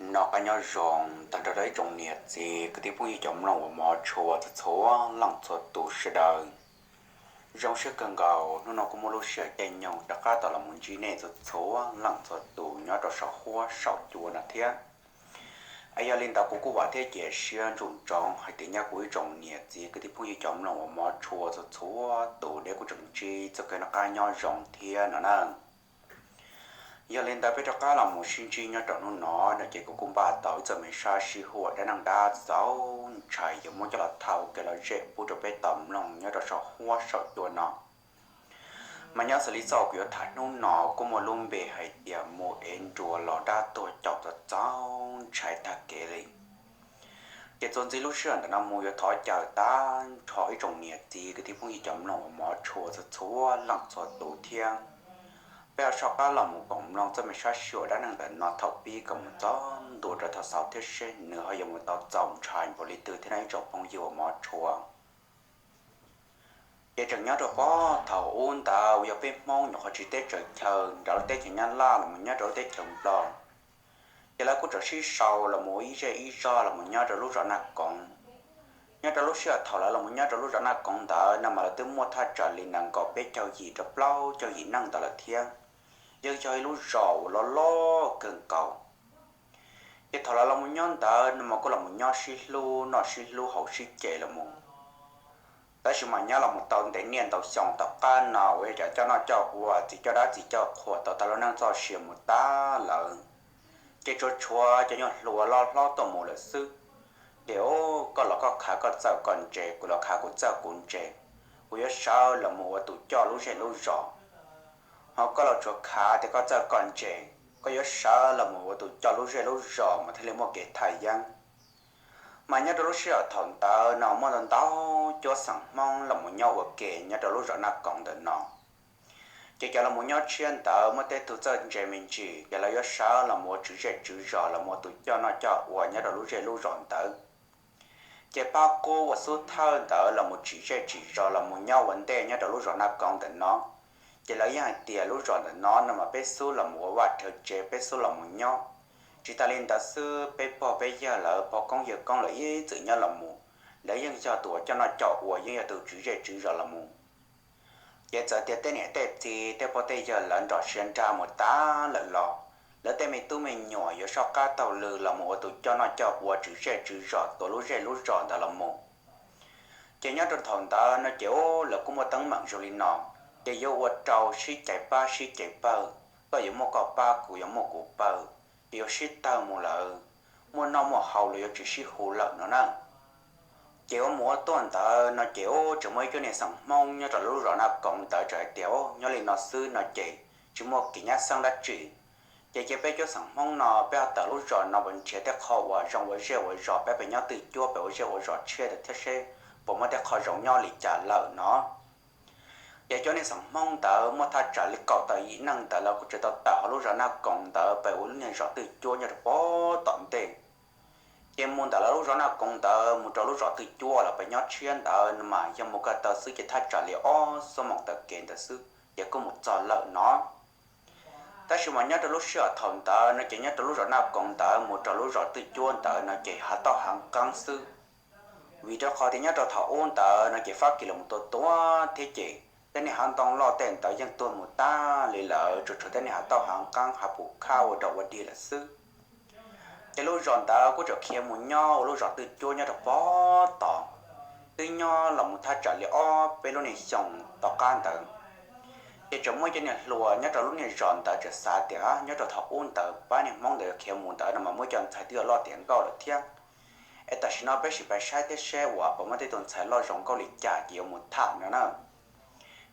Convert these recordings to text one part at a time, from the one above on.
Noj qab nyob zoo tag nrho rau ib tsoom niam txiv kwv tij phooj ywg cov mloog uas hmov tshua txhua txhua leej txhua tus sawv daws. Zoo siab kawg nkaus hnub no kuj muaj lub sij hawm caij nyoog rov qab tau los mus ntsib nej txhua txhua leej txhua tus nyob rau saum huab saum cua no thiab. Es yog li ntawd kuv kuj vam thiab cia siab ntsoov ntsoov hais tias nyab kuv ib tsoom niam txiv kwv tij phooj ywg cov mloog uas hmov tshua txhua txhua tus nej kuj tseem ntsib txoj kev noj qab nyob zoo thiab no na. Yog li ntawd peb rov qab los mus sib ntsib nyob rau hnub no no ces kuv kuj npaj tau ib txoj me sab sij huam dab neeg dab txaus ntshai yuav muab coj los tham ua kev lom zem pub rau peb tau mloog nyob rau saum huab saum cua no. Mas nyob xws li txoj kuv yuav tham hnub no kuj muaj lub npe hais tias mus ev nruas los dab tuag caum txaus txaus ntshai tag kev li. Ces txuas ntxiv lub sij hawm ntawm no mus yuav thov caw tag nrho ib tsoom niam txiv kwv tij phooj ywg cov mloog uas hmov tshua txhua txhua leej txhua tus thiab. Peb ho soj qab los mus koom mloog txoj me sab sij huam dab neeg ntawm no thaum pib kom mus txog ntua rau thaum xaus thiab seb nws ho yuav mus tau txaus ntshai npaum li twg thiab no ib tsoom phooj ywg uas hmov tshua. Ces tseem nyob rau puag thaum ub ntawd uas yog peb Hmoob nyuam qhuav tsiv teb tsaws chaw nram lub teb chaws Nyab Laj los mus nyob rau lub teb chaws Nplog, ces lawv kuj tseem sib sau los mus ua ib zej ib zog los mus nyob rau lub zos Naj Koov. Nyob rau lub sij hawm thaum lawv los mus nyob rau lub zos Naj Koov ntawd no mas lawv twb muaj thaj tsam li nees nkaum peb caug yim rau plaub caug yim neej ntawd lawm thiab. Yeej yog ib lub zos uas loj loj kawg nkaus. Ces thaum lawv los mus nyob ntawd no mas kuj los mus nyob sib hlub noj sib hlub haus sib ce los mus. Tab sis mas nyob los mus tau ntev niaj ntau xyoo tom qab no uas yog cov coj noj coj ua txiv coj dab txiv coj qhua tau tag lub neej txoj sia mus tag lawm, ces tsuas tshuav cov nyuag hluas loj hlob tuaj mus lawm xwb. Ces koj los koj khav koj txawj koj ntse, kuv los khav kuv txawj kuv ntse, kuv yuav sawv los mus ua tus coj lub zej lub zos. Ho koj los tsuas khav tias koj txawj koj ntse, koj yuav sawv los mus ua tus coj lub zej lub zos mas thiaj li muaj kev thaj yeeb. Mas nyob rau lub sij hawm thaum ntawd no muaj ntau ntau cuab xeem Hmoob los mus nyob ua ke nyob rau lub zos Naj Koov ntawm no. Ces cov los mus nyob tshiab ntawd muaj tej tug txawj ntse me ntsis ces lawv yuav sawv los mus ua tswv zej tswv zos los mus ua tus coj noj coj ua nyob rau lub zej lub zos ntawd. Ces pab qub uas xub thawj ntawd los mus tsim zej tsim zos los mus nyob ua ntej nyob rau lub zos Naj Koov ntawm no. Ces lawv yeej hais tias lub zos ntawm no no mas peb xub los mus ua vaj rhawv tsev, peb xub los mus nyob. Tsis tas li ntawd xwb, peb pog peb yawg lawv, pog koob yawg koob lawv ib txwm nyob los mus, lawv yeej yog tus uas coj noj coj ua, yeej yog tus tswv zej tswv zos los mus. Ces txawm tias tej niam tej txiv tej pog tej yawg lawv nrog siav nrag mus tag lawm los, lawv tej me tub me nyuam yuav soj qab taug lw los mus ua tus coj noj coj ua tswv zej tswv zos tuav lub zej lub zos ntawd los mus. Ces nyob rau thaum ntawd no ces lawv kuj muaj teeb meem zoo li no, ces yuav ua rau sib cais pab sib cais pawg, koj yuav muaj koj pab kuv yuav muaj kuv pawg, ces yuav sib tawg mus lawm, muaj noj muaj haus los yuav tsis sib hu lawm no na. Ces ua mus ua tuaj ntawd no ces tseem muaj ib cuab niag xeem Hmoob nyob rau lub zos Naj Koov ntawd txawm hais tias, nyob li no xwb no ces tsis muaj kev nyab xeeb dab tsi. Ces cia peb cuab xeem Hmoob no peb ho tawm lub zos no mus nrhiav tej qho uas zoo ua zej ua zos peb pem nyob twj cuab pem ua zej ua zos tshiab thiab seb puas muaj tej qho zoo nyob li cas lawm no. Ces cov niag xeem Hmoob ntawd muaj thaj tsam li kaum tawm yim neej ntawd lawv kuj tseem tau tawm hauv lub zos Naj Koov ntawd pem ua lub niag zos twj cuab nyob rau pem tom ntej. Ces mus ntawm lawv lub zos Naj Koov ntawd mus rau lub zos twj cuab los pem nyob tshiab ntawd no mas yog mus ko taw xwb ces thaj tsam li ob xuab moos taw kev ntawd xwb ces kuj mus txog lawm no. Tab sis mas nyob rau lub sij hawm thaum ntawd no ces nyob rau lub zos Naj Koov ntawd mus rau lub zos twj cuab ntawd no ces hav tauj hav qeeb xwb. Vim rau qhov tias nyob rau thaum ub ntawd no ces fab kis los mus tua tuag thiab ces tej niag hav ntoo loj tej ntawd yeej tuag mus tag li lawm, tsuas tshuav tej niag hav tauj hav qeeb hav pus khab ua rau ua dig lawm xwb. Ces lub zos ntawd kuj tseem khiav mus nyob ua lub zos twj cuab nyob rau pem tod, twb nyob los mus thaj tsam li ob peb lub niag xyoo tom qab ntawd. Ces tseem muaj cov niag hluas nyob rau lub niag zos ntawd tseem xav tias nyob rau thaum ub ntawd pab niag Hmoob ntawd khiav mus ntawd no mas muaj cov ntxhais twb yuav loj tiav nkauj lawm thiab. Es tam sim no peb sim pais saib thiab seb uas puas muaj tej tus ntxhais loj zoo nkauj li cas ces yuav mus tham no na.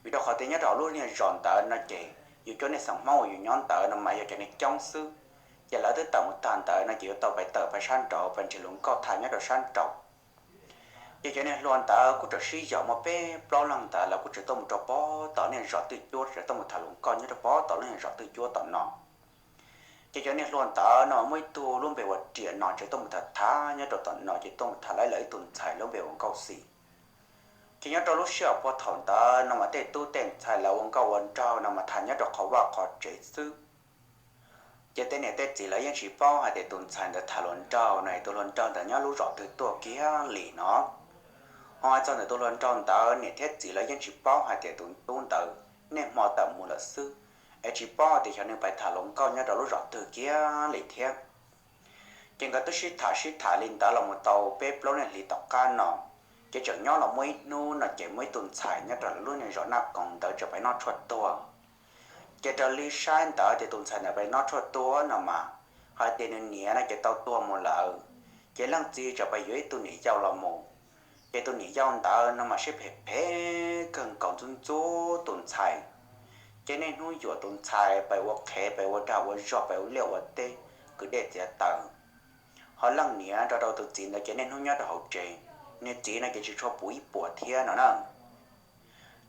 Vim rau qhov tias nyob rau lub niag zos ntawd no ces yus cov niag xeem Hmoob uas yus nyob ntawd no mas yog cov niag coob xwb. Ces lawv twb tawm mus tag ntawd no ces yuav tau pais tawm pais sab nraud pais nrhiav hluas nkauj tham nyob rau sab nraud. Ces cov niag hluas ntawd kuj tseem sib yaum muaj peb plaub leeg ntawd lawv kuj tseem tuaj mus rau pem tod niag zos twj cuab tseem tuaj mus tham hluas nkauj nyob rau pem tod lub niag zos twj cuab tom no. Ces cov niag hluas ntawd no muaj ib tug lub npe ua Riam no tseem tuaj mus tham tham nyob rau tom no ces tuaj mus tham lawv ib tug ntxhais lub npe ua Nkauj Xis. Ces nyob rau lub sij hawm puag thaum ntawd no mas tej tub tej ntxhais lawv ua nkauj ua nraug no mas tham nyob rau qhov vaj qhov tsev xwb. Ces tej niam tej txiv lawv yeej tsis paub hais tias tus ntxhais ntawd tham hluas nraug no es tus hluas nraug ntawd nyob lub zos twg tuaj kiag li no. Ho hais txog ntawm tus hluas nraug ntawd niam thiab txiv lawv yeej tsis paub hais tias tus tub ntawd niaj hmo tawm mus lawm xwb, es tsis paub tias xyov nws pais tham hluas nkauj nyob rau lub zos twg kiag li thiab. Ces nkawd twb sib tham sib tham li ntawd los mus tau peb plaub niaj hli tom qab no, ces tseem nyob los muaj ib hnub no ces muaj ib tus ntxhais nyob rau lawv lub niag zos Naj Koos ntawd tseem pais noj tshuaj tuag. Ces raws li saib ntawd tias tus ntxhais ntawd pais noj tshuaj tuag no mas, hais tias nws niam no ces tau tuag mus lawm, ces leej txiv tseem pais yuav ib tug niam yau los mus. Ces tus niam yau ntawd no mas siab phem phem kawg nkaus, ntxub ntxub tus ntxhais. Ces niaj hnub yuam tus ntxhais pais ua qhev, pais ua dag ua zog, pais ua liaj ua teb, kwv dej txiav taws. Ho leej niam nrog rau tus txiv ntawd ces niaj hnub nyob rau hauv tsev, niag txiv no ces tsis tshua pub ib puas thiab no na.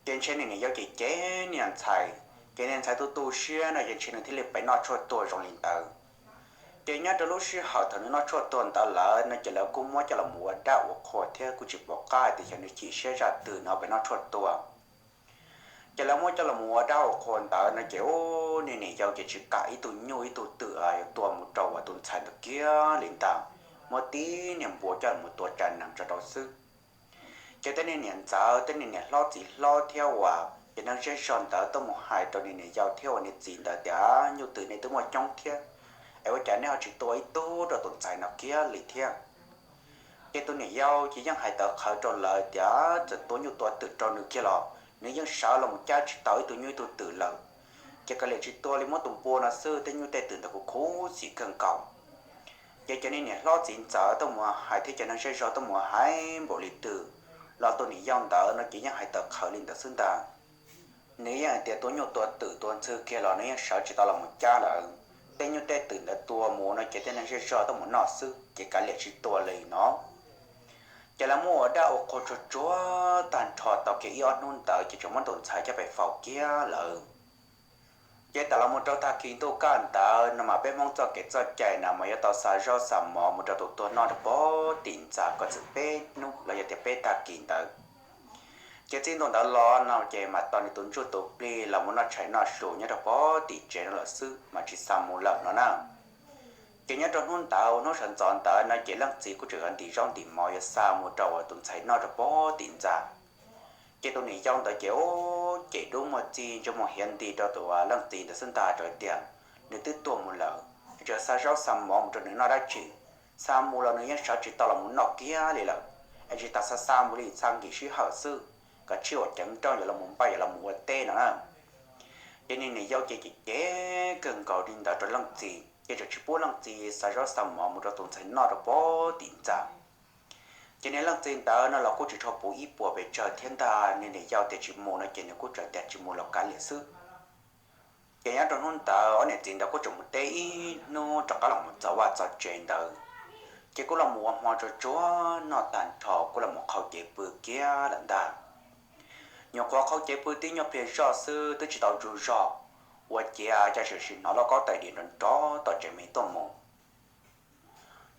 Ces ntshe niag niam yau ces cem niag ntxhais, ces niag ntxhais tu tu siab no ces ntshe nws thiaj li pais noj tshuaj tuag zoo li ntawd. Ces nyob rau lub sij hawm thaum nws noj tshuaj tuag ntawd lawm no ces lawv kuj muab coj los mus ua dab ua qhua thiab kuj tsis pom qab hais tias xyov nws chim siab zaj twg nws ho pais noj tshuaj tuag. Ces lawv muab coj los mus ua dab ua qhua ntawd no ces ub, niag niam yau ces tsis kam ib tug nyuj ib tug twm yuav tua mus rau uas tus ntxhais ntawd kiag li ntag, muab tib niag npua coj los mus tua tsa nees tso rau xwb. Ces tej niag niam ntxawm, tej niag niam hlob txiv hlob thiab uas cov neeg zej zog ntawd tuaj mus hais rau niag niam yau thiab uas niag txiv ntawd tias nyuj twm nej twb muaj coob thiab, es ua cas nej ho tsis tua ib tug rau tus ntxhais no kiag li thiab? Ces tus niam yau ces yeej hais tawv qhawv rau lawv tias txawm tua nyuj tua twm rau nws kiag los nws yeej sawv los mus cab tsis tau ib tug nyuj ib tug twm lawm. Ces kav liam tsis tua li, muab tus npua no xwb, tej nyuj tej twm ntawd kuv khuv xim kawg nkaus. Ces cov niag niam hlob txiv ntxawm tuaj mus hais thiab cov neeg zej zog tuaj mus hais npaum li twg los tus niam yau ntawd no ces yeej hais tawv qhawv li ntawd xwb ntag. Nws yeej hais tias tua nyuj tua twm tua ntxhw kiag los nws yeej sawv tsis tau los mus cab lawm. Tej nyuj tej twm ntawd tua mus no ces tej neeg zej zog tuaj mus noj xwb, ces kav liam tsis tua li no. Ces lawv muab ua dab ua qhua tsuag tsuag tag nrho tau kiag ib ob hnub ntawd ces tseem muab tus ntxhais coj pais faus kiag lawm. Ces tawm los mus rau tag kis ntuj kaj ntawd no mas peb Hmoob txoj kev txoj cai no mas yuav tau xa zaub xa mov mus rau tus tuag noj rau pem tim ntxa kom txog peb hnub los yog tias peb tag kis ntawd. Ces txij ntua ntawd los no ces mam tau nws tus ntsuj tus plig los mus noj tshais noj hluas nyob rau pem tim tsev no lawm xwb mas tsis xa mus lawm no na. Ces nyob rau hnub ntawd hnub sawv ntxov ntawd no ces leej txiv kuj tseem yuav ntim zaub ntim mov yuav xa mus rau uas tus ntxhais noj rau pem tim ntxa. Ces tus niam yau ntawd ces ub, ces dub muag txi ntsia muag hiav nti rau tus leej txiv ntawd xwb ntag, rau tias nws twb tuag mus lawm, tseem xa zaub xa mov mus rau nws noj dab tsi? Xa mus los nws yeej sawv tsis tau los mus noj kiag li lawm, es tsis tas xa xa mus li, xa nkim sij hawm xwb, kom tsij uas ceev nrooj yuav los mus npaj yuav los mus ua teb no na. Ces niag niam yau ces cem cem kawg nkaus li ntawd rau leej txiv, ces tseem tsis pub leej txiv xa zaub xa mov mus rau tus ntxhais noj rau pem tim ntxa. Ces niag leej txiv ntawd no los kuj tsis tshua pub ib puas pes tsawg thiab ntag, niag niam yau tias tsis mus no ces nws kuj txawm tias tsis mus los kav liam xwb. Ces nyob rau hnub ntawd ob niam txiv ntawd kuj tseem mus teb ib hnub rov qab los mus txog vaj txog tsev ntawd, ces kuj los mus ua hmo tsuag tsuag noj tag nrho kuj los mus qhau cev pw kiag lawm ntag. Nyuam qhuav qhau cev pw tib nyuag pliag zoj xwb twb tsis tau tsaug zog, ua ciav cas tseem sim hnov lauj kaub tais diav nrov nrov tom tsev me tuaj mus.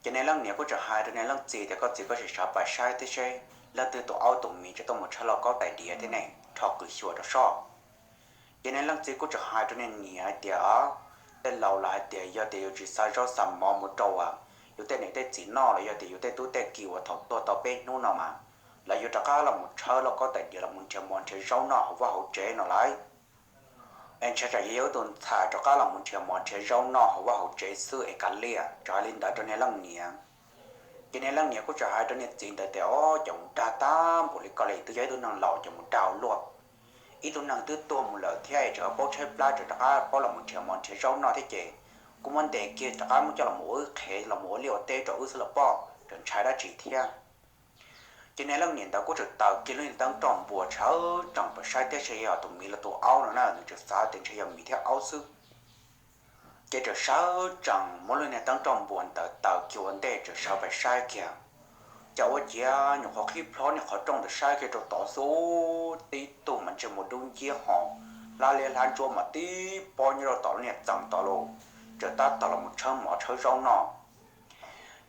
Ces niag leej niam kuj tseem hais rau niag leej txiv tias koj txiv, koj sim sawv pais saib thiab seb leej twg tus aub tus mis tseem tuaj mus tshawb lauj kaub tais diav thiab ne, rho qws xyuas rau soj. Ces niag leej txiv kuj tseem hais rau niag niam hais tias tej laus lawv hais tias yog tias yus tsis xa zaub xa mov mus rau yus tej niam tej txiv noj los yog tias yus tej tub tej ki uas thaum tuag tau peb hnub no mas, lawv yuav rov qab los mus tshawb lauj kaub tais diav los mus nrhiav mov nrhiav zaub noj hauv vaj hauv tsev no lauj. Es ntshai tsam yog yog ib tus ntxhais rov qab los mus nrhiav mov nrhiav zaub noj hauv vaj hauv tsev xwb es kav liam, tseem hais li ntawd rau niag leej niam. Ces niag leej niam kuj tseem hais rau niag txiv ntawd tias o, cov mus dag tag npaum li koj li twb yog ib tug neeg laus cov mus dag ua luaj. Ib tug neeg twb tuag mus lawm thiab es tseem paub tshaib plab tseem rov qab paub los mus nrhiav mov nrhiav zaub noj thiab ces kuj muab ntes kiag rov qab muab coj los ua wb qhev los ua liaj ua teb rau wb xwb los pob, tseem ntshai dab tsi thiab. Ces niag leej niam ntawd kuj tseem taws kiag lub niag teeb roj npua sawv tsees pais saib thiab seb yog tus miv los tus aub no na, nws tseem xav tias ntshe yog miv thiab aub xwb. Ces tseem sawv tsees muab lub niag teeb roj npua ntawd taws kiag ua ntej tseem sawv pais saib kiag. Cas ua ciav nyuam qhuav qhib plho niag qhov rooj ntawd saib kiag rau tod xwb, tib tug mas ntsej muag dub nciab ho hlab liab hlab ntsuab mas tib pob nyob rau tom lub niag txee tod los, tseem tab tom los mus tshawb mov tshawb zaub noj.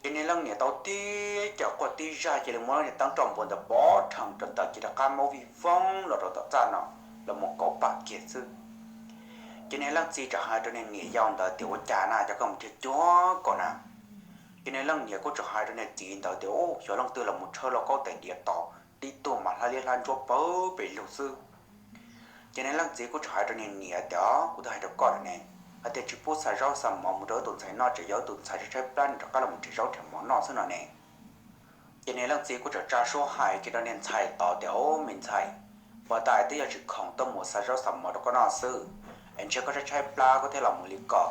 Ces niag leej niam tau tib caws quaj tib zaj cia li muab lub niag teeb roj npua ntawd pov rhees rau ntawd ces rov qab muab vij voog los rau tom txaj no los mus kauv pam kiag xwb. Ces niag leej txiv txawm hais rau niag niam yau ntawd tias, Ua cas na, cas koj mus nrhiav cuag ko na? Ces niag leej niam kuj txawm hais rau niag txiv ntawd tias, Ub, xyov leej twg los mus tshawb lauj kaub tais diav tos, tib tug mas hlab liab hlab ntsuab pawg pes lug xwb. Ces niag leej txiv kuj txawm hais rau niag niam tias, Kuv twb hais rau koj lawm ne, hais tias tsis pub xa zaub xa mov mus rau wb tus ntxhais noj, tseem yog wb tus ntxhais tshawb tshawb plab nws rov qab los mus nrhiav zaub nrhiav mov noj xwb no ne. Ces niag leej txiv kuj txawm tsa suab hais kiag rau niag ntxhais tod tias, Au, me ntxhais, puag ta twb yog tsis khoom tuaj mus xa zaub xa mov rau koj noj xwb, es ntshe koj tshawb tshawb plab koj thiaj los mus li ko.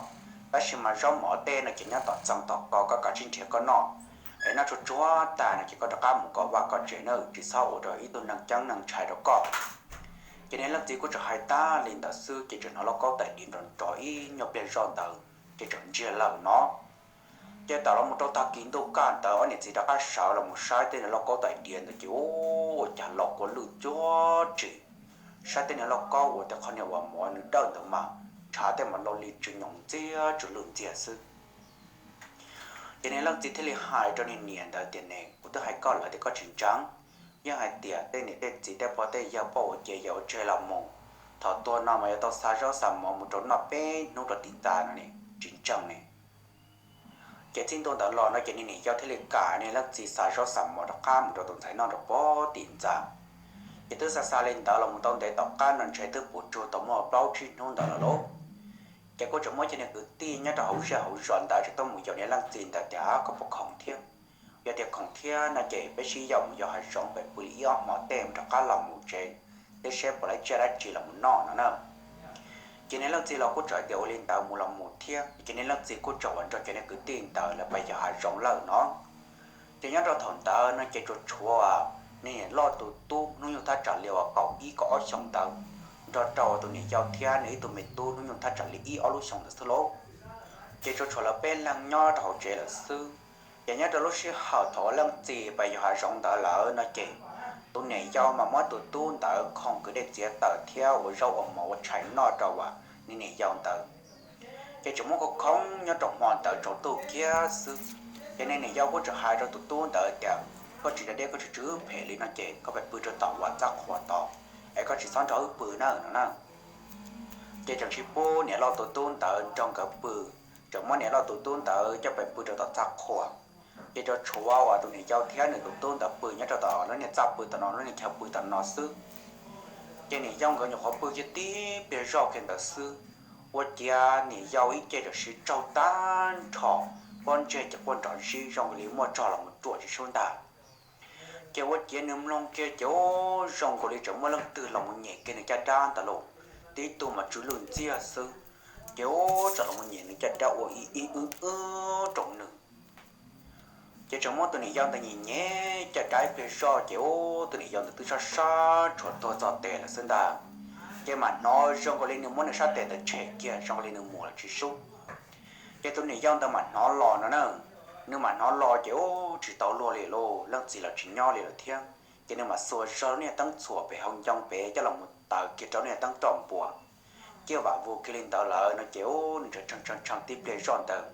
Tab sis mas zaub mov tej no ces nyob tom txee tom ko, koj kav tsij nrhiav koj noj, es noj tsuag tsuag tag no ces koj rov qab mus kom vaj kom tsev nawb, tsis txhob ua rau ib tug neeg ceeb neeg ntshai rau koj. Ces niag leej txiv kuj txawm hais tag li ntawd xwb ces txawm hnov lauj kaub tais diav nrov nrov ib nyuag pliag zoj ntawd ces txawm ntsiag lawm no. Ces tawm los mus rau tag kis ntuj kaj ntawd ob niam txiv rov qab sawv los mus saib tej niag lauj kaub tais diav ntawd ces ua cas los kua lwj cuag tsis, saib tej niag lauj kaub uas tej qhov niag uas mov nws dawb ntawd mas ntshav tej mas lo li tsw nyoos ntxiag tsw lwj ntxiag xwb. Ces niag leej txiv thiaj li hais rau niag niam ntawd tias, Ne, kuv twb hais koj lawm tias koj tsis ntseeg. Yeej hais tias tej niam tej txiv tej pog tej yawg poj ua ciav yawm ua tseg los mus, thaum tuag no mas yuav tau xa zaub xa mov mus rau noj peb hnub rau tim ntxa no ne, tsis ntseeg ne. Ces txij ntua ntawd los no ces niag niam yau thiaj li kam niag leej txiv xa zaub xa mov rov qab mus rau tus ntxhais noj rau pem tim ntxa. Ces twb xa xa li ntawd los mus tau ntev tom qab no ntshe twb puas tsuag tau muaj plaub tsib hnub ntawd lawm lauj. Ces kuj tseem muaj cov niag kwv tij nyob rau hauv zej hauv zos ntawd tseem tuaj mus yaum niag leej txiv ntawd tias, Koj puas khoom thiab? Yog tias khoom thiab no ces peb sib yaum mus yos hav zoov pem pw li ib ob hmo tej rov qab los mus tsev, thiab seb puas laib tsiaj dab tsi los mus noj no na. Ces niag leej txiv los kuj txawm tias ua li ntawd mus los mus thiab. Ces niag leej txiv kuj txawm uas nrog cov niag kwv tij ntawd lawv pais yos hav zoov lawm no. Ces nyob rau thaum ntawd no ces tsuas tshuav niag niam loj tus tub hnub nyoog thaj tsam li uas kaum ib kaum ob xyoos ntawd, nrog rau tus niam yau thiab nws ib tug me tub hnub nyoog thaj tsam li ib ob lub xyoos ntawd xwb lauj. Ces tsuas tshuav lawv peb leeg nyob rau hauv tsev lawm xwb. Ces nyob rau lub sij hawm thaum uas leej txiv pais yos hav zoov ntawd lawm no ces tus niam yau mas muab tus tub ntawd khoom kwv dej txiav taws thiab ua zaub ua mov ua tshais noj rau uas niag niam yau ntawd. Ces tseem muab khoo khoob nyob rau hmo ntawd tsaus ntuj kiag xwb. Ces niag niam yau kuj txawm hais rau tus tub ntawd tias, Koj tsis da deb koj tsis tsw phem li no ces koj pais pw rau tom uas txaj qhua tod, es koj tsis txhob nrog wb pw na no na. Ces tseem tsis pub niam loj tus tub ntawd nrog nkawd pw, tseem muab niam loj tus tub ntawd coj pais pw rau tom txaj qhua. Ces tsuas tshuav uas tus niam yau thiab nws tus tub ntawd pw nyob rau tom lub niag txaj pw tom no, lub niag chaw pw tom no xwb. Ces niam yau nkawd nyuam qhuav pw kiag tib pliag zoj kiag ntawd xwb, ua ciav niam yau ib ce txawm siv tsaug tag nrho, pob ntseg ces quaj nrov zib zoo li muaj tsog los mus tsuam tsis sub ntag. Ces ua ciav nws mloog kiag ces ua zoo nkaus li tseem muaj leej twg los mus nyem kiag nws caj dab ntawd lauj, tib tug mas tsw lwj ntxiag xwb. Ces ua txawm los mus nyem nws caj dab ua ib ib wb wb rau nws. Ces tseem muab tus niam yau ntawd nyem nyem caj dab ib pliag zoj ces ua tus niam yau ntawd twb sab sab tshuav tuag txog tes lawm xwb ntag. Ces mam hnov zoo nkaus li nws muab nws sab tes ntawd tshem kiag zoo nkaus li nws mus lawm tsis sub. Ces tus niam yau ntawd mam hnov los no na, nws mam hnov los ces ua tsis tau luag li lauj, leej txiv los tsis nyob li lawm thiab. Ces nws mam xuas zog lub niag teeb txhuam pem hauv ncoo pem coj los mus taws kiag rau lub niag teeb roj npua. Ciaj vam vus kiag li ntawd lawm no ces ua nws tseem tshee tshee tshee tib pliag zoj ntawd.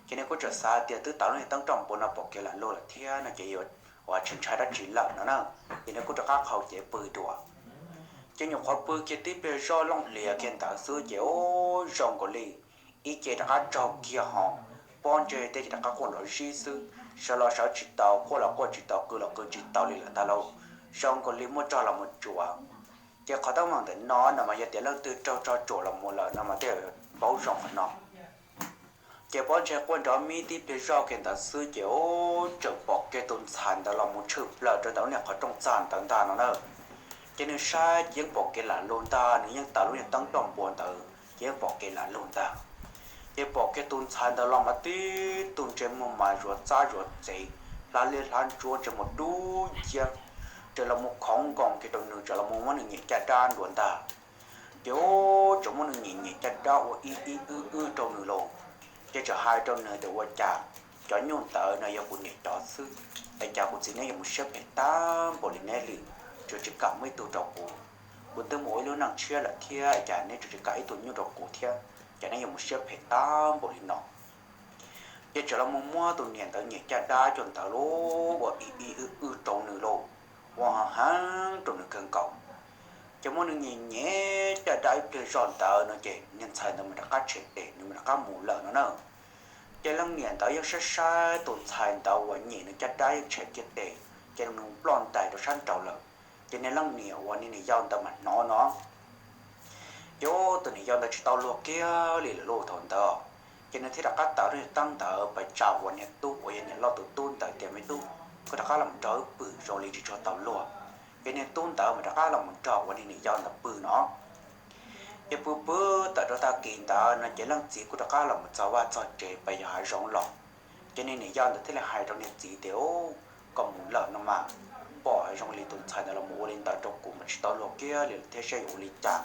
Ces nws kuj tseem xav tias twb taws lub niag teeb roj npua no pom kev lam luag lawm thiab no ces yuav ua tsis ntshai dab tsi lawm no na. Ces nws kuj rov qab qhau cev pw dua. Ces nyuam qhuav pw kiag tib pliag zoj looj hlias kiag ntawd xwb ces ua zoo nkaus li ib ce rov qab tsaug kiag ho, pob ntseg tej ces rov qab quaj nrov zib xwb, sawv los sawv tsis tau, quaj los quaj tsis tau, qw los qw tsis tau li lawm ntag lauj, zoo nkaus li muaj tsog los mus tsuam. Ces qhov teeb meem ntawm no no mas yog tias leej twg raug tsog tsuam los mus lawm no mas tej paub zoo qhov no. Ces pob ntseg quaj nrov mib tib pliag zoj kiag ntawd xwb ces ua tseem pom kiag tus ntxhais ntawd los mus tshwm plaws rau ntawm lub niag qhov rooj txag ntawd ntag no na. Ces nws saib ces yeej pom kev lam lug ntag, nws yeej taws lub niag teeb roj npua ntawd ces yeej pom kev lam lug ntag. Ces pom kiag tus ntxhais ntawd los mas tib tug ntsej muag mas zuav txab zuav txev, hlab liab hlab ntsuab ntsej muag dub nciab, tseem los mus khoov nkoos kiag rau nws, tseem los mus muab nws nyem caj dab nrua ntag. Ces ua tseem muab nws nyem nyem caj dab ua ib ib wb wb rau nws lauj. Ces tseem hais rau nws tias ua cas cov nyuj ntawd no yog kuv niam cov xwb, es cas kuv txiv neb yuav mus siab phem tag npaum li neb li, tseem tsis kam muab ib tug rau kuv. Kuv twb mus ua ib lub neej tshiab lawm thiab es cas neb tseem tsis kam ib tug nyuj rau kuv thiab, cas neb yuav mus siab phem tag npaum li no. Ces tseem los mus muab tus niam ntawd nyem caj dab coj ntawd lauj, ua ib ib wb wb rau nws lauj, ua heev rau nws kawg nkaus. Ces muab nws nyem nyem caj dab ib pliag zog ntawd no ces niag ntxhais ntawd mas rov qab tshem tes, nws mas rov qab mus lawm no na. Ces leej niam ntawd yeej saib saib tus ntxhais ntawd uas nyem nws caj dab yeej tshem kiag tes, ces nws ploj ntais rau sab nraud lawm. Ces niag leej niam uas niag niam yau ntawd mas hnov no, ces tus niam yau ntawd tsis tau luag kiag li lawm lauj thaum ntawd. Ces nws thiaj rov qab taws lub niag teeb ntawd pais tsa uas niag tub uas yog niam loj tus tub ntawd tias, Me tub, koj rov qab los nrog wb pw zoo li tsis tshua tau luag. Ces niag tub ntawd mas rov qab los nrog uas niag niam yau ntawd pw no. Ces pw pw tawm rau tag kis ntawd no ces leej txiv kuj rov qab los mus txog vaj txog tsev pais yos hav zoov los. Ces niag niam yau ntawd thiaj li hais rau niag txiv tias, Koj mus lawm no mas, pom zoo li tus ntxhais ntawd los mus ua li ntawd rau kuv mas tsis tau luag kiag li thiab saib yuav ua li cas.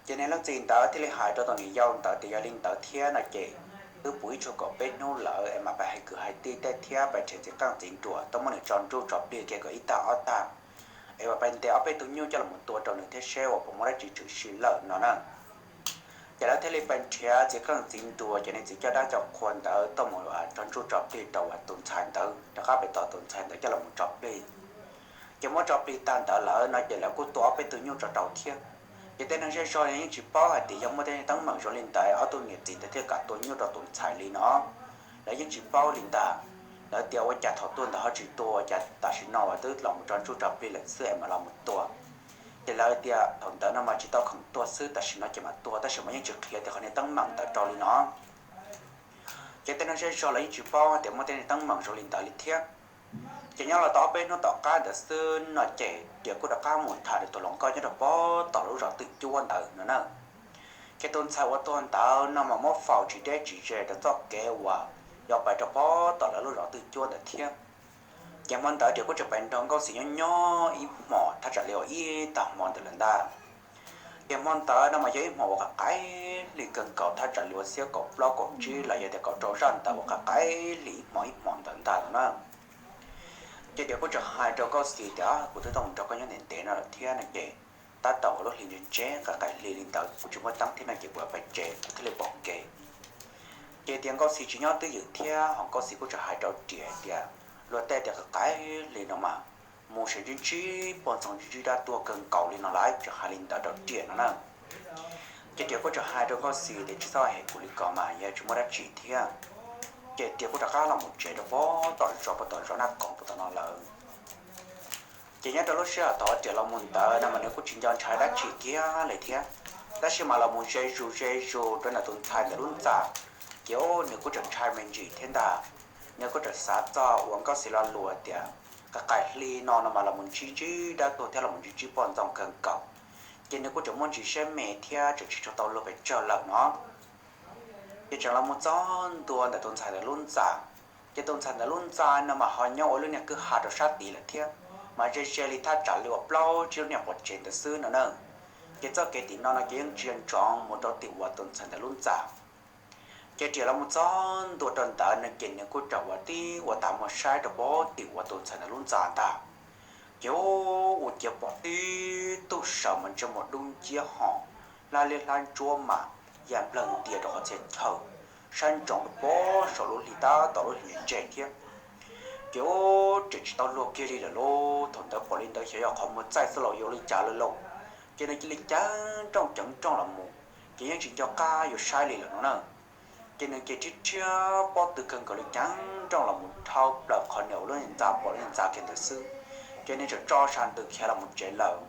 Ces niag leej txiv ntawd thiaj li hais rau tus niam yau ntawd tias, Yog li ntawd thiab no ces twb puv ib tshuaj kaum peb hnub lawm es mam pais hais kwv hais tij tej thiab pais nrhiav txiv qeej txiv nruas tuaj muab nws tso ntsuj tso plig kiag kom ib tag ob tag, es mam pais ntes ob peb tug nyuj coj los mus tua rau nws thiab seb uas puas muaj dab tsi tshwm sim lawm no na. Ces lawv thiaj li pais nrhiav txiv qeej txiv nruas, ces niag txiv coj dab coj qhua ntawd tuaj mus tso ntsuj tso plig rau uas tus ntxhais ntawd, rov qab pais tos tus ntxhais ntawd coj los mus tso plig. Ces muab tso plig tag ntawd lawm no ces lawv kuj tua ob peb tug nyuj tso rau thiab. Ces tej neeg zej zog yeej tsis paub hais tias yog muaj tej teeb meem zoo li ntawd ob tug niam txiv ntawd thiaj kam tua nyuj rau tus ntxhais li no. Lawv yeej tsis paub li ntag. Lawv tias ua cas thaum tuag ntawd ho tsis tua, cas tam sim no uas twb los mus tso ntsuj tso plig lawm xwb es mam los mus tua. Ces lawv tias thaum ntawd no mas tsis tau khoom tuag xwb, tam sim no ces mam tuag, tab sis mas yeej tsis qhia tias qhov niag teeb meem ntawd rau li no. Ces tej neeg zej zog los yeej tsis paub tias muaj tej niag teeb meem zoo li ntawd li thiab. Ces nyob los tau ob peb hnub tom qab ntawd xwb no ces Riam kuj rov qab mus tham nws tus hluas nkauj nyob rau pem tom lub zos twj cuab ntawd no na. Ces tus ntxhais uas tuag ntawd no mas muab faus tsis deb tsis ze rau txoj kev uas yuav pais rau pem tom lawv lub zos twj cuab ntawd thiab. Ces hmo ntawd Riam kuj tseem pais nrog Nkauj Xis nyob nyob ib hmos thaj tsam li uas ib tag hmo ntawd lawm ntag. Ces hmo ntawd no mas yog ib hmos uas qaim qaim hli kawg nkaus thaj tsam li uas xiab kaum plaub kaum tsib los yog tias kaum rau zaj ntawd uas qaim qaim hli ib hmos ib hmos ntawd ntag no na. Ces Riam kuj tseem hais rau Nkauj Xis tias, Kuv twb tuaj mus nrog koj nyob ntev ntev no lawm thiab no ces tab tom ua lub hli ntse ntse qaim qaim hli li ntawd kuv tsis muaj teeb thiab no ces kuv yuav pais tsev kuv thiaj li pom kev. Ces tias Nkauj Xis tsis nyob twj ywm thiab ho Nkauj Xis kuj tseem hais rau Riam hais tias, Luag tej tias qaim qaim hli no mas mus saib ntsib ntsib poj ntxoog ntsib ntsib dab tuag kawg nkaus li no lawm, tseem hais li ntawd rau Riam no na. Ces Riam kuj tseem hais rau Nkauj Xis tias, Tsis txhob hem kuv li ko mas, yog tsis muaj dab tsi thiab. Ces Riam kuj rov qab los mus tsev rau pem tom zos, pem tom zos Naj Koom pem tom no lawm. Ces nyob rau lub sij hawm thaum Riam los mus ntawd no mas nws kuj tsis nco ntshai dab tsi kiag li thiab, tab sis mas los mus ze zus ze zus rau ntawm tus ntxhais ntawm lub ntxa, ces nws kuj tseem ntshai me ntsis thiab ntag. Nws kuj tseem xav txog uas Nkauj Xis lo lus tias, qaim qaim hli no no mas los mus ntsib ntsib dab tuag thiab los mus ntsib ntsib poj ntxoog kawg nkaus. Ces nws kuj tseem muaj ntsis siab me thiab tseem tsis tshua tau luag pes tsawg lawm no. Ces tseem los mus txog ntua ntawm tus ntxhais ntawm lub ntxa. Ces tus ntxhais ntawm lub ntxa no mas ho nyob ua lub niag kwj ha rau sab tid lawm thiab, mas ze ze li thaj tsam li uas plaub tsib lub niag quav tsev ntawd xwb no na. Ces txoj kev tim no no ces yeej tsis ntsoov mus rau tim uas tus ntxhais ntawm lub ntxa. Ces Riam los mus txog ntua rau ntawd no ces nws kuj tseem ua tib ua tas muag saib rau pem tim uas tus ntxhais ntawm lub ntxa ntag. Ces ua ciav pom tib tug sawv mas ntsej muag dub nciab ho hlab liab hlab ntsuab mas ya nplawg ntias rau qhov txhia chaw, sab ntsoov rau pem saum lub hli tab tom lub hli ntse thiab. Ces ua ciav tsis tau luag kiag li lawm lauj. Thaum ntawd pom li ntawd xyov yog qhov muag txaij xwb los yog ua li cas lawm lauj. Ces nws cia li ceev nrooj ceev nrooj los mus, ces yeej tsis nco qab yuav saib li lawm no na. Ces nws ces rhiab rhiab pob tw kawg nkaus li ceev nrooj los mus dhau plaws qhov niag ua lub niag ntxa pom lub niag ntxa kiag ntawd xwb, ces nws tseem tso sas ntws khiav los mus tsev lawm.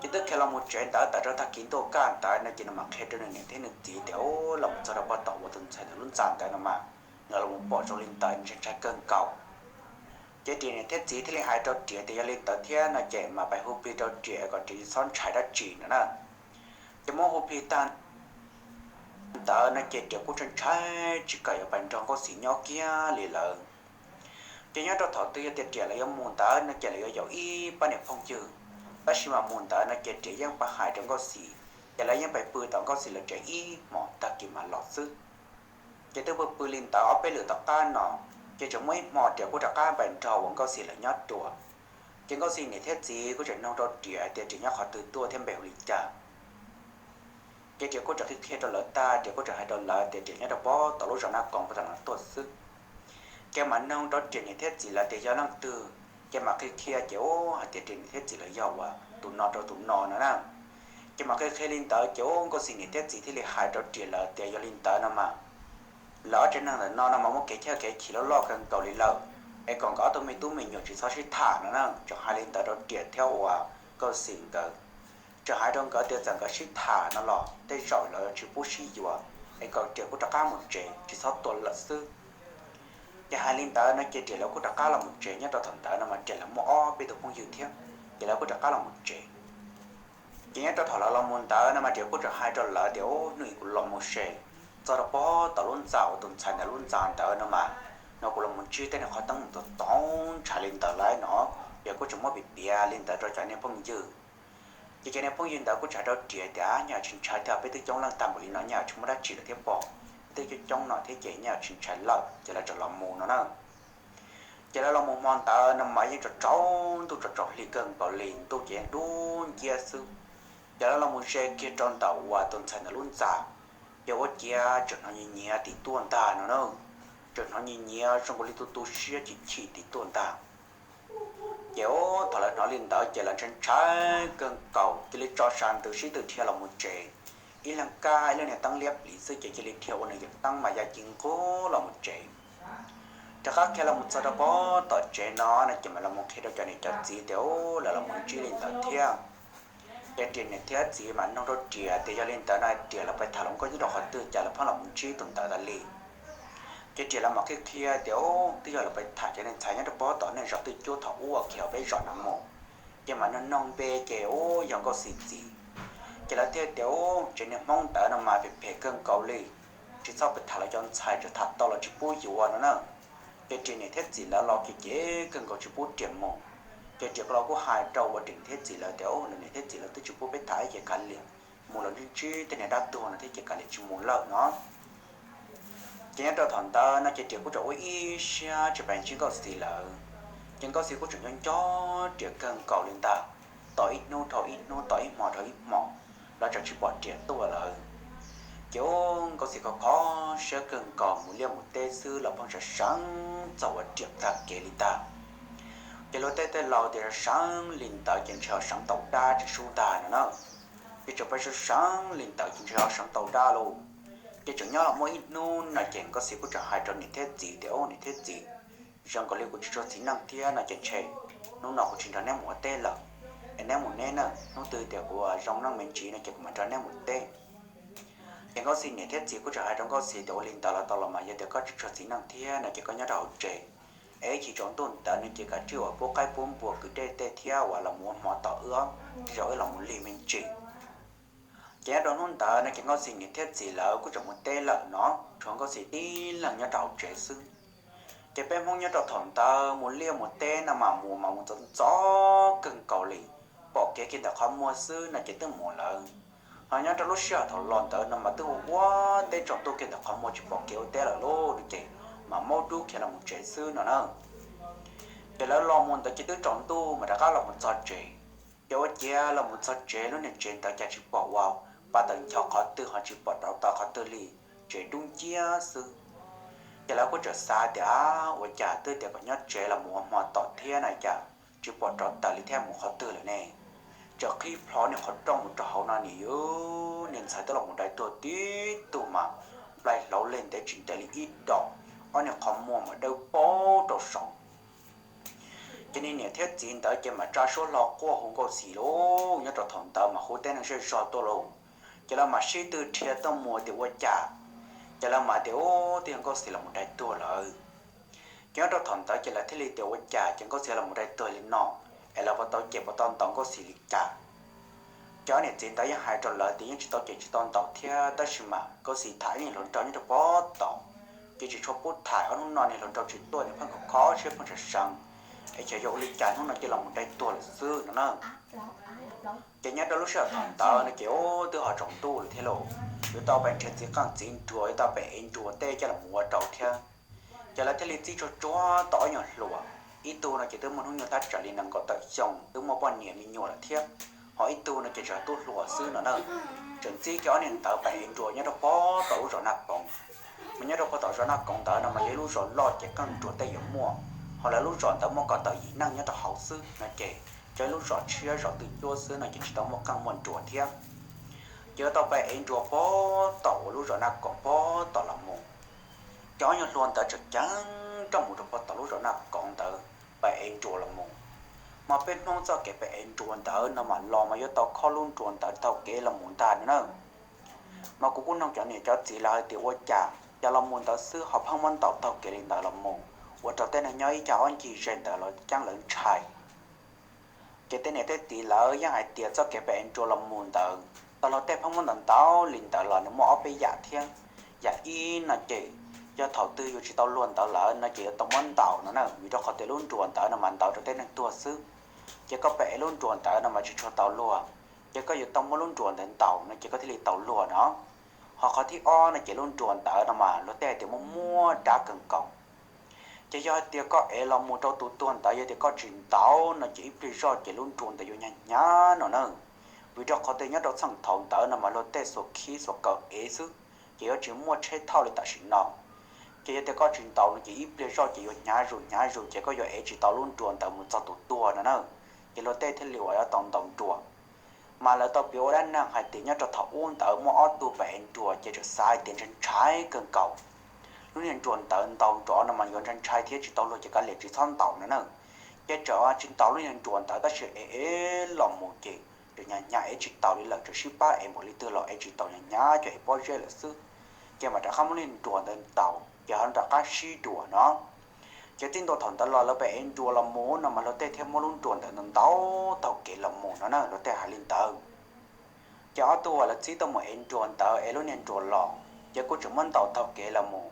Ces twb khiav los mus tsev ntawd tawm rau tag kis ntuj kaj ntawd no ces nws mam qhia rau nws niam thiab nws txiv tias, Ub, los mus txog rau pem tom uas tus ntxhais ntawm lub ntxa ntawd no mas, nws los mus pom zoo li ntawd nws ntshai ntshai kawg nkaus. Ces Riam niam thiab txiv thiaj li hais rau Riam tias yog li ntawd thiab no ces mas pais hu plig rau Riam kom Riam txhob ntshai dab tsi no na. Ces muab hu plig tag ntawd no ces Riam kuj ntshai ntshai tsis kam yuav pais nrog Nkauj Xis nyob kiag li lawm. Ces nyob rau thaum twg yog tias Riam lawv yuav mus ntawd no ces lawv yuav yaum ib pab niag phooj ywg, tab sis mas mus ntawd no ces Riam yeej pab hais rau Nkauj Xis, ces lawv yeej pais pw tom Nkauj Xis lawv tsev ib hmos tag kis mas los xwb. Ces twb pw pw li ntawd ob peb lwm tom qab no, ces tseem muaj ib hmo Riam kuj rov qab pais nrog uas Nkauj Xis lawv nyob dua. Ces Nkauj Xis niam thiab txiv kuj tseem nug rau Riam hais tias Riam nyob qhov twg tuaj thiab npe hu li cas. Ces Riam kuj tseem qhia qhia rau lawv tag, Riam kuj tseem hais rau lawv tias Riam nyob rau pem tom lub zos Naj Koom pem tom no tuaj xwb. Ces mam nug rau Riam niam thiab txiv lawv tias yog leej twg, ces mam qhia qhia ces ub hais tias Riam niam thiab txiv lawv yog uas tus no rau tus no no na. Ces mas qhia qhia li ntawd ces ua Nkauj Xis niam thiab txiv thiaj li hais rau Riam lawv tias yog li ntawd no mas lawv ob tsev neeg ntawm no no mas muaj kev chawj kev chim loj loj kawg nkaus li lawm, es kom nkawd ob tug me tub me nyuam tsis txhob sib tham no na. Tseem hais li ntawd rau Riam thiab uas Nkauj Xis nkawd, tseem hais rau nkawd tias txawm nkawd sib tham no los tej zaum lawv tsis pub sib yuav, es kom Riam kuj rov qab mus tsev tsis txhob tua lawm xwb. Ces hais li ntawd no ces Riam lawv kuj rov qab los mus tsev. Nyob rau thaum ntawd no mas Riam lawv muaj ob peb tus phooj ywg thiab, ces lawv kuj rov qab los mus tsev. Ces nyob rau thaum lawv los mus ntawd no mas Riam kuj tseem hais rau lawv tias, Ub, hnub ib kuv los mus se, txog rau pem tom lub ntxa uas tus ntxhais ntawd lub ntxa ntawd no mas, no kuv los mus ntsib tej niag qhov teeb meem txaus ntshai li ntawd lawm no. Ces kuj tseem muab piav piav li ntawd rau cov niag phooj ywg. Ces cov niag phooj ywg ntawd kuj tseem hais rau Riam tias, Nyaj tsis ntshai thiab, peb twb coob leej tag npaum li no nyaj tsis muaj dab tsi lawm thiab pob, peb twb coob coob no thiab ces nyaj tsis ntshai lawm. Ces lawv tseem los mus no na. Ces lawv los mus hmo ntawd no mas yeej tsaus ntuj tsaus hli kawg nkaus li, ntuj ces yeej dub nciab xwb. Ces lawv los mus ze kiag rau ntawm uas tus ntxhais ntawd lub ntxa, ces ua ciav tseem hnov nyiav nyiav tim tuaj ntag no na. Tseem hnov nyiav nyiav zoo nkaus li tu tu siab chim chim tim tuaj ntag. Ces thaum lawv hnov li ntawd ces lawv ntshai ntshai kawg nkaus cia li tso siab ntws sib tw dhia los mus tsev. Ib leeg kaj ib lub niag teeb liab pliv xwb ces cia li dhia ua nws yawm teeb mas ya ci nqub los mus tsev. Rov qab khiav los mus txog rau pem tom tsev no no ces mam los mus qhia rau cov niam cov txiv tias, Ub, lawv los mus ntsib li ntawd thiab. Ces Riam niam thiab txiv mam nug rau Riam tias, Yog li ntawd no Riam, lawv pais tham hluas nkauj nyob rau qhov twg cas lawv pheej los mus ntsib tus ntawd tas li? Ces Riam lawv mam qhia qhia tias, Ub, twb yog lawv pais tham cov niag ntxhais nyob rau pem tom nej zos twj cuab thaum ub uas khiav peb zos no mus. Ces mam nug nug npe ces, Ub, yog Nkauj Xis txiv. Ces lawv thiaj tias, Ub, tsev niag Hmoob ntawd no mas phem phem kawg nkaus li, tsis txhob pais tham lawv cov ntxhais, tseem tham tau los tsis pub yuav no na. Ces Riam niam thiab txiv lawv los ces cem kawg nkaus tsis pub Riam mus. Ces Riam los kuj hais rau uas Riam niam thiab txiv lawv tias, Ub, lawv niam thiab txiv lawv twb tsis pub peb tham ces kav liam, mus los ntsib ntsib tej niag dab tuag no thiab ces kav liam tsis mus lawm no. Ces nyob rau thaum ntawd no ces Riam kuj tseem ua ib siab tsis pais ntsib Nkauj Xis lawm. Ces Nkauj Xis kuj tseem nco nco Riam kawg nkaus li ntag. Tos ib hnub dhau ib hnub, tos ib hmo dhau ib hmo, los tseem tsis pom Riam tuaj lawm. Ces ua Nkauj Xis khov kho siab kawg nkaus, mus liaj mus teb xwb los pheej seev seev txog uas Riam tag kev li ntag. Ces luag tej tej laus tias seev li ntawd ces ntshe ho seev tau dab tsis sub ntag no na. Ces tseem pheej seev seev li ntawd ces ntshe ho seev tau dab lauj. Ces tseem nyob los muaj ib hnub no ces Nkauj Xis kuj tseem hais rau niam thiab txiv tias, Ub, niam thiab txiv, zoo nkaus li kuv tsis tshua txiv neej thiab no ces ntshe hnub no kuv tsis nrog neb mus ua teb lawm, es neb mus neb na, hnub twg tias kuv zoo neej me ntsis no ces kuv mam nrog neb mus teb. Ces Nkauj Xis niam thiab txiv kuj tseem hais rau Nkauj Xis tias, Ua li ntawd los tau los mas, yog tias koj tsis tshua txiv neej thiab no ces koj nyob rau hauv tsev, es ib chim tsaus ntuj ntawd no ces kav tsij ua pub qaib pub npua kwv dej tej thiab uas los mus ua hmo tos wb, tej zaum wb los mus lig me ntsis. Ces nyob rau hnub ntawd no ces Nkauj Xis niam thiab txiv lawv kuj tseem mus teb lawm no, tshuav Nkauj Xis tib leeg nyob rau hauv tsev xwb. Ces peb Hmoob nyob rau thaum ntawd mus liaj mus teb no mas mus mas mus ntxov ntxov kawg nkaus li, pom kev kiag ntawm qhov muag xwb no ces twb mus lawm. Ho nyob rau lub sij hawm thaum los ntawd no mas twb ua ua teb tsaus ntuj kiag ntawm qhov muag tsis pom kev ua teb lawm lauj no ces mam maub dub khiav los mus tsev xwb no na. Ces lawv los mus ntawd ces twb tsaus ntuj mas rov qab los mus txog tsev. Ces ua ciav los mus txog tsev lub niag tsev ntawd cas tsis pom uas pa tawm ncho qhov twg ho tsis pom rauv taws qhov twg li, tsev dub nciab xwb. Ces lawv kuj tseem xav tias, Ua cas twb tias kom nyob tsev los mus ua hmo tom thiab na cas tsis pom rauv taws li thiab mus qhov twg lawm ne? Tseem qhib plho niag qhov rooj mus rau hauv no nim yus niag ntxhais twb los mus dai tuag tib tug mas nplai hlauv leg ntev tsis ntev li ib dos, ob niag qhov muag mas dawb paug rau saud. Ces niag niam thiab txiv ntawd ces mam tsa suab hlo quaj hu Nkauj Xis lauj. Nyob rau thaum ntawd mas hu tej neeg zej zog tuaj lauj. Ces lawv mam sib tw dhia tuaj mus tias ua cas, ces lawv mam tias, Ub, twb yog Nkauj Xis los mus dai tuag lawm. Ces nyob rau thaum ntawd ces lawv thiaj li tias ua cas ces Nkauj Xis los mus dai tuag li no, es lawv puas tau cem puas tau ntaus Nkauj Xis li cas? Ces ob niam txiv ntawd yeej hais rau lawv tias yeej tsis tau cem tsis tau ntaus thiab, tab sis mas Nkauj Xis tham ib niag hluas nraug nyob rau pob tod, ces tsis tshua pub tham, ob hnub no niag hluas nraug tsis tuaj, nws pheej khov kho siab pheej seev seev, es xyov yog ua li cas hnub no cia los mus dai tuag lawm xwb no na. Ces nyob rau lub sij hawm thaum ntawd no ces twb ho tsaus ntuj lawm thiab lauj, yuav tau pais nrhiav txiv qeej txiv nruas, yuav tau pais ev nruas tej coj los mus ua rau thiab. Ces lawv thiaj li txib tsuag tsuag tau ob nyuag hluas, ib tug no ces twb muaj hnub nyoog thaj tsam li nees nkaum tawm xyoo, twb muaj poj niam me nyuam lawm thiab, ho ib tug no ces tseem tub hluas xwb no na. Tseem txib kiag ob niag ntawd pais ev nruas nyob rau pob tom lub zos Naj Koov. Mas nyob rau pob tom zos Naj Koov ntawd no mas yog ib lub zos loj ces qeej nruas tej yuav muaj, ho lawv lub zos ntawd muaj kaum tawm yim neej nyob rau hauv xwb no ces cov lub zos tshiab zos twj cuab xwb no ces tsis tau muaj qeej muaj nruas thiab. Ces yuav tau pab ev nruas pog tom uas lub zos Naj Koom pog tom los mus. Ces ob nyuag hluas ntawd tseem ceev rau mus rau pog tom lub zos Naj Koom ntawd pab ev nruas los mus. Mas peb Hmoob txoj kev pab ev nruas ntawd no mas los mas yuav tau khob lub nruas ntawd taug kev los mus ntag no na. Mas kuv kuj noog cov niam cov txiv lawv hais tias ua cas cov los mus ntawd xwb ho pheej muab ntaus taug kev li ntawd los mus, ua rau tej neeg nyob ib cag ob ncig ze ntawd los ceeb lawv ntshai. Ces tej niam tej txiv lawv yeej hais tias txoj kev pab ev nruas los mus ntawd tau luag tej pheej muab ntaus ntaus li ntawd los nws muaj ob peb yam thiab. Yam ib no ces yog thaum twg yus tsis tau luag ntawd lawm no ces yuav tau muab ntaus no na, vim rau qhov tias lub nruas ntawd no mas ntaus rau tej neeg tuag xwb. Ces koj pab ev lub nruas ntawd no mas tsis tshua tau luag, ces koj yuav tau muab lub nruas ntawd ntaus no ces koj thiaj li tau luag no. Ho qhov thib ob no ces lub nruas ntawd no mas luag tej hais tias muaj muaj dab kawg nkaus. Ces yog hais tias koj ev los mus rau tus tuag ntawd yog tias koj tsis ntaus no ces ib pliag zoj ces lub nruas ntawd yuav hnyav hnyav no na. Vim rau qhov tias nyob rau txheej thaum ntawd no mas luag tej xuas khib xuas kaws ev xwb, ces yuav tsis muaj tsheb thauj li tam sim no. Ces yog tias koj tsis ntaus no ces ib pliag zoj ces yuav hnyav zus hnyav zus ces koj yuav ev tsis tau lub nruas ntawd mus txog tus tuag no na. Ces luag tej thiaj li uas yuav tau ntaus nruas. Mas lawv tau piav ua dab neeg hais tias nyob rau thaum ub ntawd muaj ob tug pab ev nruas ces txawm xav hais tias ntshai ntshai kawg nkaus, lub niag nruas ntawd ntaus nrov no mas yuav ntshai ntshai thiab tsis tau luag ces kav liam tsis txhob ntaus no na. Ces txawm tsis ntaus lub niag nruas ntawd tab sis ev ev los mus ces txawm hnyav hnyav ev tsis taus li lawm, txawm sib pab ev npaum li twg los ev tsis taus, hnyav hnyav cov ev pob zeb lawm xwb. Ces mam rov qab muab lub niag nruas ntawd ntaus ces ho rov qab sib dua no. Ces txij ntua thaum ntawd los lawv pab ev nruas los mus no mas luag tej thiaj muab lub nruas ntawd ntaus taug kev los mus no na, luag tej hais li ntawd. Ces ob tug uas lawv txib tuaj mus ev nruas ntawd ev lub niag nruas los ces kuj tseem muab ntaus taug kev los mus.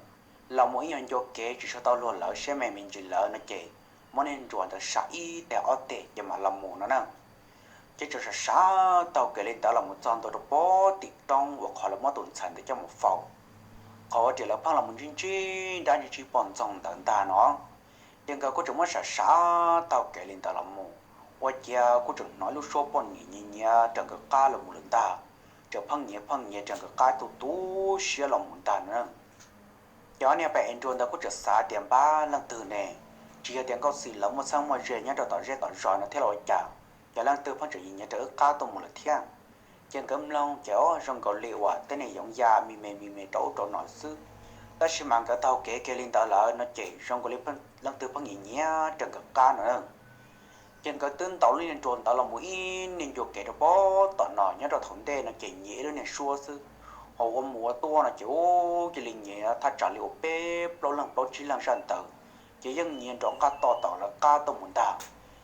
Los mus ib nyuag ncua kev tsis tshua tau luag lawv siab me me ntsis lawm no ces muab niag nruas ntawd sam ib teg ob teg ces mam los mus no na. Ces txawm sam sam taug kev li ntawd los mus txog ntua rau pem tim roob uas qhov lawv muab tus ntxhais ntawd coj mus faus, qhov uas tias lawv pheej los mus ntsib ntsib nrab ntsib ntsib poj ntxoog ntawd ntag no. Ces nkawd kuj tseem muab sam sam taug kev li ntawd los mus, ua ciav kuj tseem hnov ib lub suab poj niam nyiav nyiav raws nkawd qab los mus lawm ntag. Tseem pheej nyiav pheej nyiav raws nkawd qab tu tu siab los mus ntag no. Ces ob niag pab ev nruas ntawd kuj tseem xav tias npab leej twg ne, tsis yog tias Nkauj Xis lawv muaj txheeb muaj ze nyob rau tom zej tom zos no thiab los ua cas, ces leej twg pheej tseem nyiav nyiav raws wb qab tuaj mus lawm thiab. Ces nkawd mloog ces o zoo nkaus li uas tej niag yoov ya me me me me rau ub rau no xwb. Tab sis mas nkawd taug kev kiag li ntawd lawm no ces zoo nkaus li leej twg pheej nyiav nyiav raws nkawd qab no. Ces nkawd twb ntaus lub niag nruas ntawd los mus ib niag ncua kev rau pem tom no, nyob rau thaum ntej no ces nyiav ib lub niag suab xwb, ho ua mus ua tuaj no ces ub cia li nyiav thaj tsam li uas peb plaub leeg plaub tsib leeg sab ntawd, ces yeej nyiav nrov nqaj toj tom lawv qab tuaj mus ntag,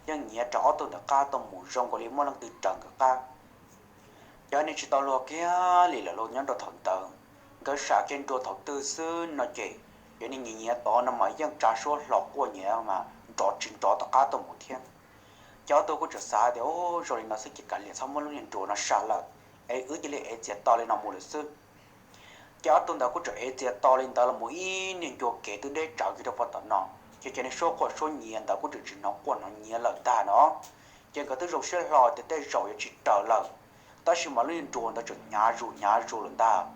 yeej nyiav raws ob tug ntawd qab tuaj mus zoo nkaus li muaj leej twg raws nkawd qab. Ces niag tsis tau luag kiag li lawm lauj, nyob rau thaum ntawd nkawd sam kiag nruas thaum twg xwb no ces cov niag nyiav nyiav tod no mas yeej tsa suab hlo quaj nyiav mas nrov tsis nrov tom qab tuaj mus thiab. Ces ob tug kuj tseem xav tias, Ub, zoo li no xwb ces kav liam txhob muab lub niag nruas no sam lawm, es wb cia li ev txiav to li no mus lawm xwb. Ces ob tug ntawd kuj tseem ev txiav to li ntawd los mus ib niag ncua kev twb deb tsawv kiag rau pem tom no, ces cov niag suab quaj suab nyiav ntawd kuj tseem tsis hnov quaj hnov nyiav lawm ntag no. Ces nkawd twb zoo siab hlo tias tej zaum yuav tsis raws lawm, tab sis mas lub niag nruas ntawd tseem hnyav zus hnyav zus lawm ntag.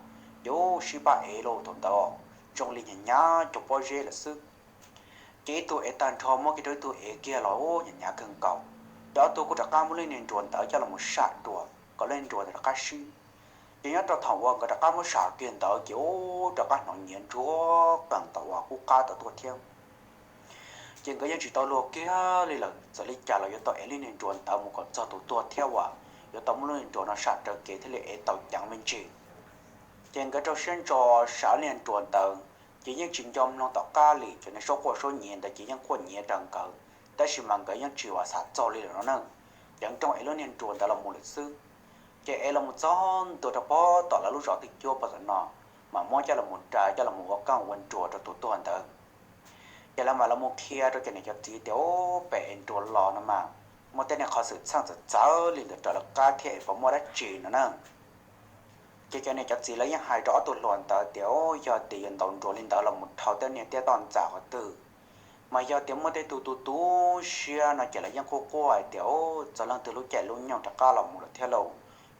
Ces ub sib pab ev lauj thaum ntawd, zoo li hnyav hnyav cov pob zeb lawm xwb. Ces ib tug ev tag nrho muab kiag rau ib tug ev kiag los hnyav hnyav kawg nkaus. Ces ob tug kuj rov qab muab lub niag nruas ntawd coj los mus sam dua kom lub niag nruas ntawd rov qab sib. Ces nyob rau thaum uas nkawd rov qab muab sam kiag ntawd ces ub rov qab hnov nyiav ntsuag qees tom uas qub qab tod tuaj thiab. Ces nkawd yeej tsis tau luag kiag li lawm, txawm li cas los yuav tau ev lub niag nruas ntawd mus kom txog tus tuag thiab uas yuav tau muab lub niag nruas no sam raws kev thiaj li ev tau ceev me ntsis. Ces nkawd rau siab ntso sam lub niag nruas ntawd, ces yeej tsis nco mloog tom qab li, cov niag suab quaj suab nyiav ntawd ces yeej quaj nyiav raws nkawd, tab sis mas nkawd yeej tsis uas xav txog li lawm no na. Ceev nrooj ev lub niag nruas ntawd los mus lawm xwb. Ces ev los mus txog ntua rau pem tom lawv lub zos twj cuab pem tom no, mas muab coj los mus da coj los mus ua qeej ua nruas rau tus tuag ntawd. Ces lawv mam los mus qhia rau cov niam cov txiv tias, Ub, pem ev nruas los no mas muaj tej niag qhov xwm txheej txawv txawv li ntawd raws lawv qab thiab es puas muaj dab tsi no na. Ces cov niam cov txiv lawv yeej hais rau ob tug hluas ntawd tias, Ub, yog tias yuav ntaus nruas li ntawd los mus dhau tej niag tiaj toj ntxas qhov twg, mas yog tias muaj tej tug tu tu siab no ces lawv yeej quaj quaj hais tias, Ub, txog leej twg lub caij lub nyoog rov qab los mus lawm thiab lauj,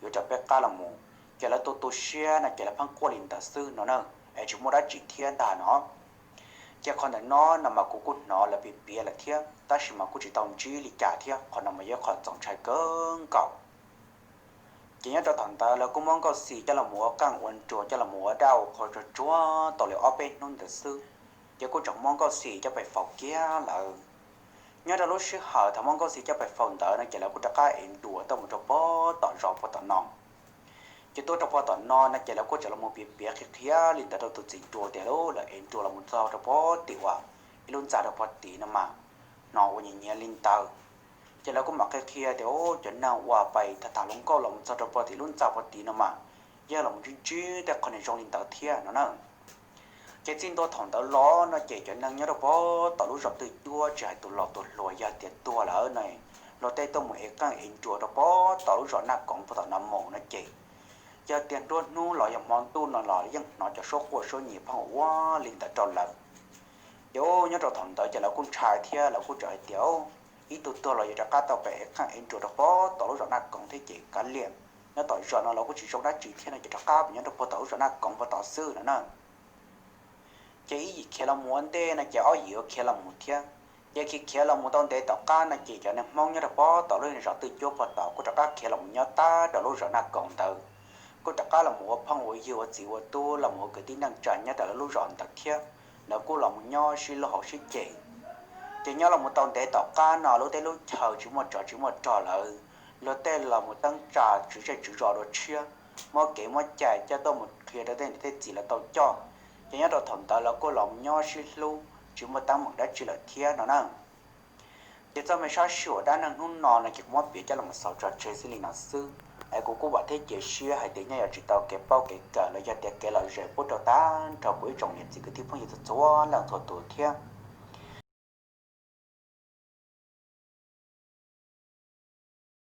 yuav raws peb qab los mus. Ces lawv tu tu siab no ces lawv pheej quaj li ntawd xwb no na, es tsis muaj dab tsi thiab ntag no. Ces qhov ntawm no no mas kuv kuj hnov lawv piav piav lawm thiab, tab sis mas kuj tsis tau ntsib li cas thiab, qhov no mas yog qhov txaus ntshai kawg nkaus. Ces nyob rau thaum ntawd lawv kuj muab Nkauj Xis coj los mus ua qeej ua nruas, coj los mus ua dab ua qhua tsuag tsuag tau li ob peb hnub ntawd xwb, ces kuj tseem muab Nkauj Xis coj pem faus kiag lawm. Nyob rau lub sij hawm thaum muab Nkauj Xis coj pem faus ntawd no ces lawv kuj rov qab ev nruas tuaj mus rau pog tom zos pog tom no. Ces tuaj rau pog tom no no ces lawv kuj tseem los mus piav piav qhia qhia li ntawd rau tus txiv nruas tias lawv ev nruas los mus txog rau pog tim uas ib lub ntxa rau pog tid no mas, hnov ua nyias nyias li ntawd. Ces lawv kuj mam qhia qhia tias cov neeg uas pais tham tham hluas nkauj los mus txog rau pog tim lub ntxa pog tid no mas, yog los mus ntsib ntsib tej qhov niag zoo li ntawd thiab no na. Ces txij ntua thaum ntawd los no ces cov neeg nyob rau pog tom lub zos twj cuab tsis hais tus laus tus hluas yog tias tuag lawm no, luag tej tuaj mus ev qeej ev nruas rau pog tom lub zos Naj Koov pog tom no mus no ces, yog tias nruab hnub los yog hmo ntuj no los yeej hnov cov suab quaj suab nyiav pheej ua li ntawd rau lawv. Ces nyob rau thaum ntawd ces lawv kuj ntshai thiab lawv kuj tseem hais tias ib tug tuag los yuav rov qab tau pem ev qeej ev nruas rau pog tom lub zos Naj Koov thiab ces kav liam, nyob tom zos no los kuj tsis zoo dab tsi thiab no ces rov qab pem nyob rau pog tom lub zos Naj Koov pog tom xwb no na. Ces ib yim khiav los mus ua ntej no ces ob yim yuav khiav los mus thiab. Ces khiav khiav los mus tau ntev tom qab no ces cov neeg Hmoob nyob rau pog tom lub zos twj cuab pog tom kuj rov qab khiav los mus nyob tab rau lub zos Naj Koov ntawd, kuj rov qab los mus ua phooj ua ywg ua txiv ua tub los mus ua kwv tij neej tsa nyob rau lawv lub zos ntawd thiab. Lawv kuj los mus nyob sib luag hauv sib ceg. Ces nyob los mus tau ntev tom qab no lub teb lub chaw tsis muaj tsov tsis muaj rog lawm, luag tej los mus teeb tsa tswv zej tswv zos dua tshiab, muab kev muab cai coj tuaj mus qhia rau tej niam tej txiv lawv tau coj. Ces nyob rau thaum ntawd lawv kuj los mus nyob sib hlub tsis muaj teeb meem dab tsi lawm thiab no na. Ces txoj me sab sij huam dab neeg hnub no no ces kuv muab piav coj los xaus tso tseg xwb li no xwb es kuv kuj vam thiab cia siab hais tias nyob yuav tsis tau kev paub kev kawm los yog tias kev lom zem pub rau tag nrho kuv ib tsoom niam txiv kwv tij phooj ywg txhua txhua leej txhua tus thiab.